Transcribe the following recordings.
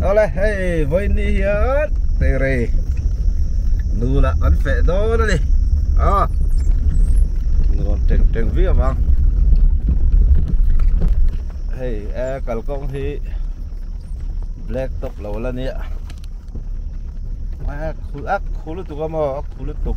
Awle hei vawiin hian teirei nu lah kan feh dawn a ni a nuam teng teng viau ang hei e kalkawng hi black top lo la nia a khul a khul lutuk a maw a khul lutuk.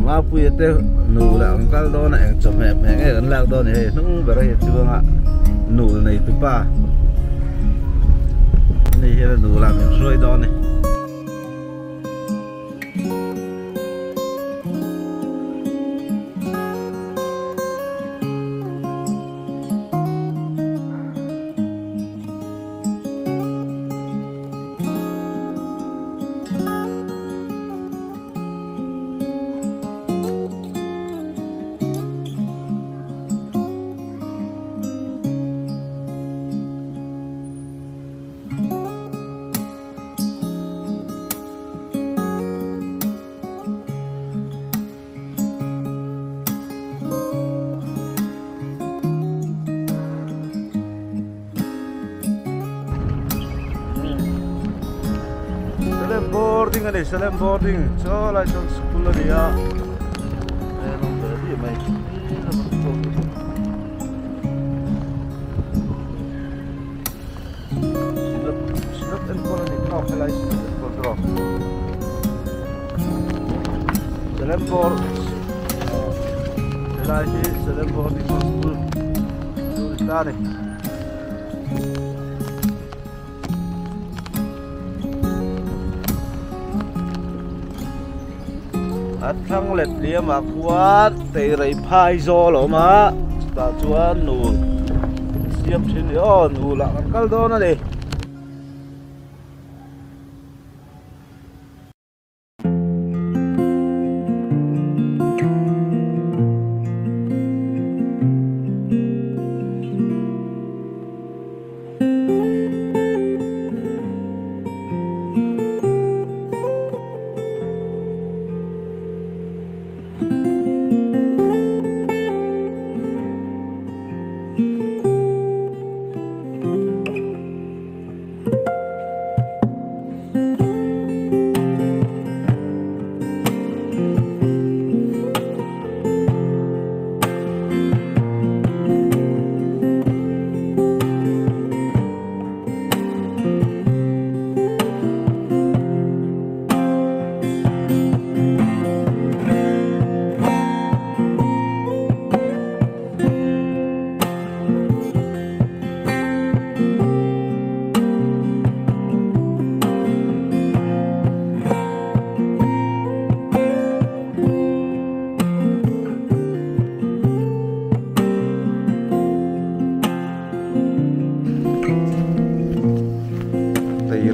Mapuia te nu lah an kal dawn a eng chawhmeh hmeh nge kan lak dawn ni hei hnung ber a hi chuanga nul nei tu pa ani hian a nu lah min hruai dawn a ni. Salem boarding a ni Salem boarding chaw lai chuan school a ni a Salem board helai hi Salem boarding school chu ni ta a ni. A thlang let liam ah khuan teirei phai zawl a awm a chutah chuan nu siam thin ni aw nu lah kan kal dawn a ni.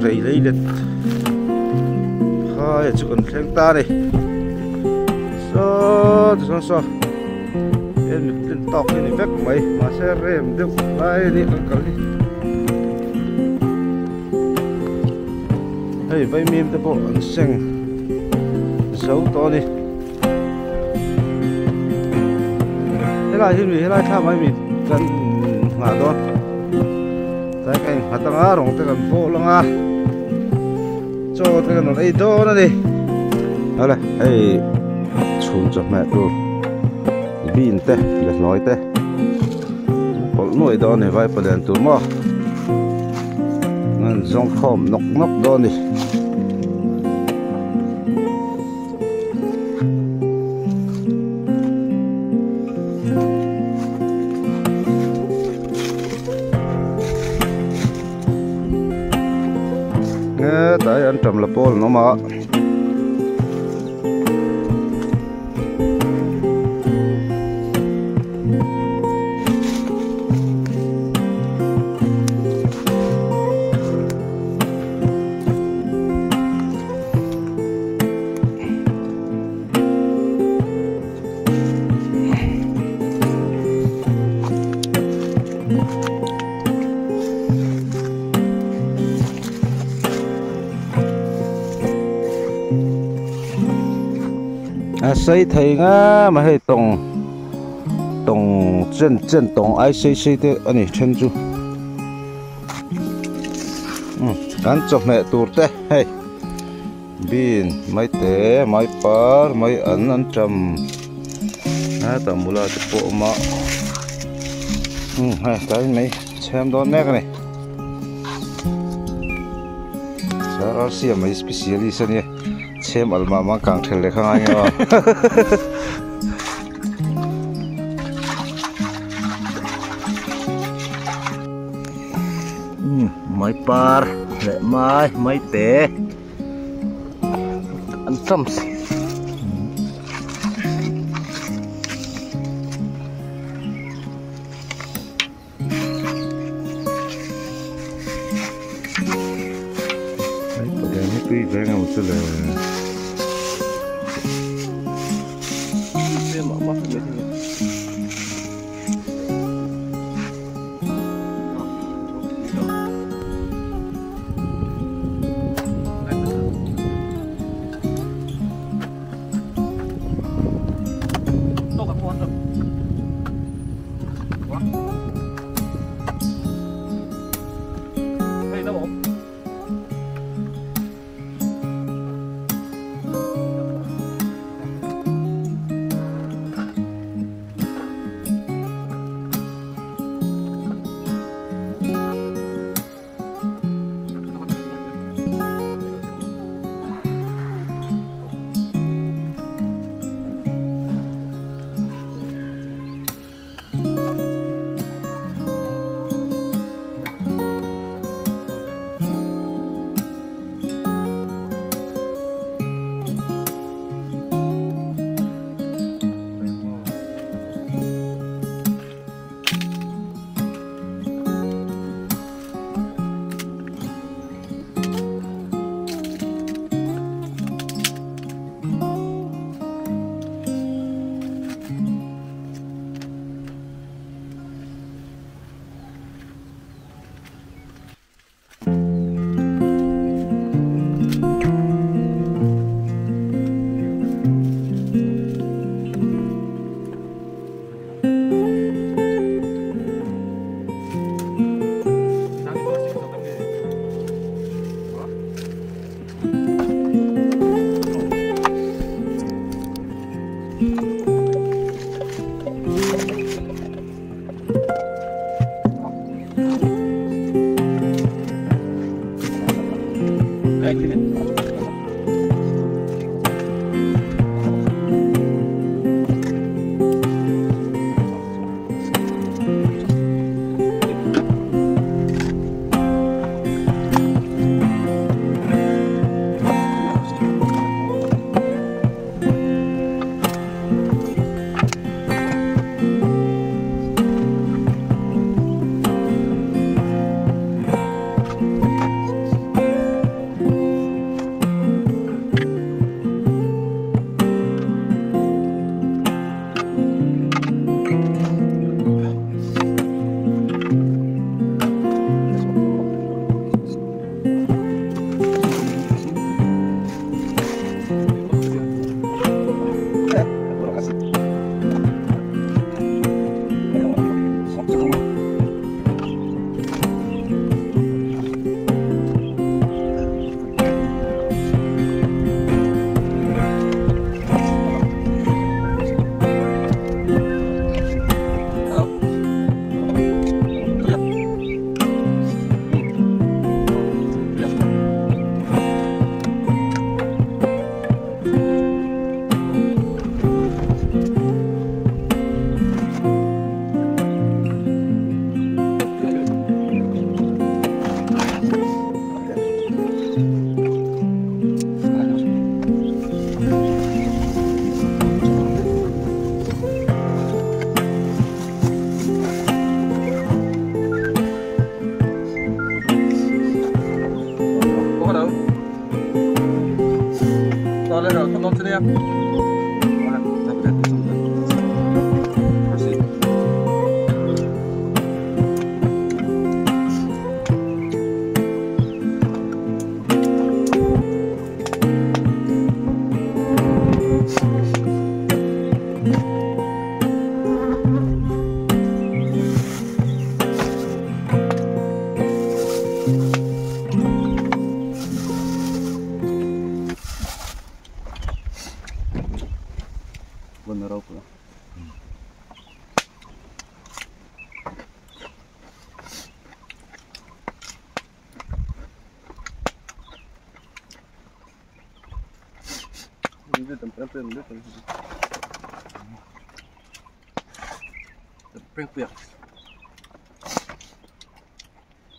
Rei lei let khai chu kan thleng ta a ni saw tichuan saw he mittlin tawk hi a ni vek mai mahse rem deuh lai a ni kan kal hi hei vaimim te pawh an seng zo tawh a ni helai hi mi helai thla mai mi kan nghah dawn. Tlai ka innghat anga rawng te kan bawl anga chaw te kan rawn ei dawn a ni awle hei chhun chawhmeh tur bean te behlawi te pawlh nuai dawn a ni vaipa lian tur maw an zawng khawm nawk nawk dawn a ni. Hetlai an tam la pawl an awm a. A sei thei nga ma hei tawng tawng chen chen tawng ai sei sei te a ni then chu kan chawhmeh tur te hei bean mai te mai par mai an an tam a tah mula te pawh a awm a hei tlai mai chhem dawn mek a ni sir siam mai specialist a nia. Chhem almah mang kang thel leh kha ngai nge aw. Mai par leh mai mai te an cham si. Hei pawh hi tui ve ngam chu le.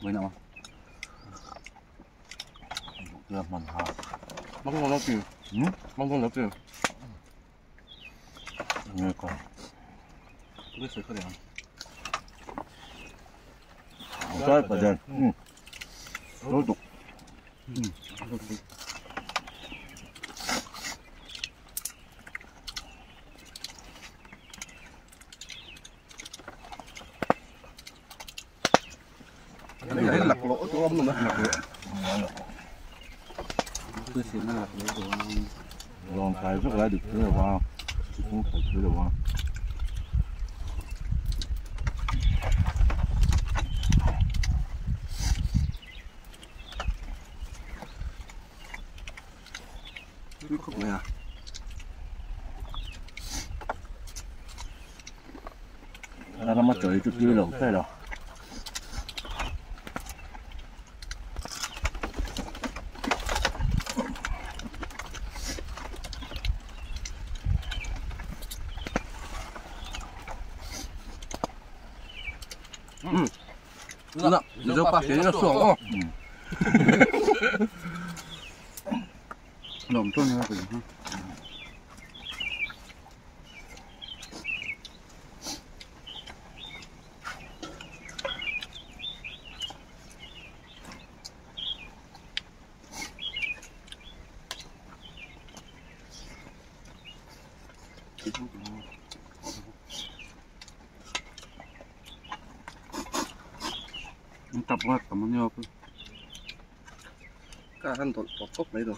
Mới nào là mặn hả? Măng ngon lắm kìa. Măng ngon lắm kìa. Nghe con. Cái sợi cái này. Trái bà đen. Đối tục. Đấy lạc lỗ của ông rồi mà. Tôi xin nó lạc lỗ của ông. Lòng tài rất là được thế là vào. Không phải thế là vào. Khúc này à? Nó mất trời chút chưa lẩu thế rồi. Nó nồng tôi nhớ rồi ha. Tập quá cảm ơn nhau. Cả ăn tột cốc đấy rồi.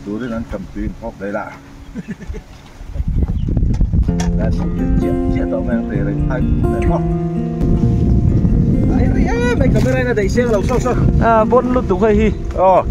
Turin an cầm tuyên hop đây lạ. Là chuyện chuyện đó mang về hai hop. Đấy mày cầm cái này là đẩy xe lầu sâu sâu. À bốn lúc tụ hơi hi. Ờ.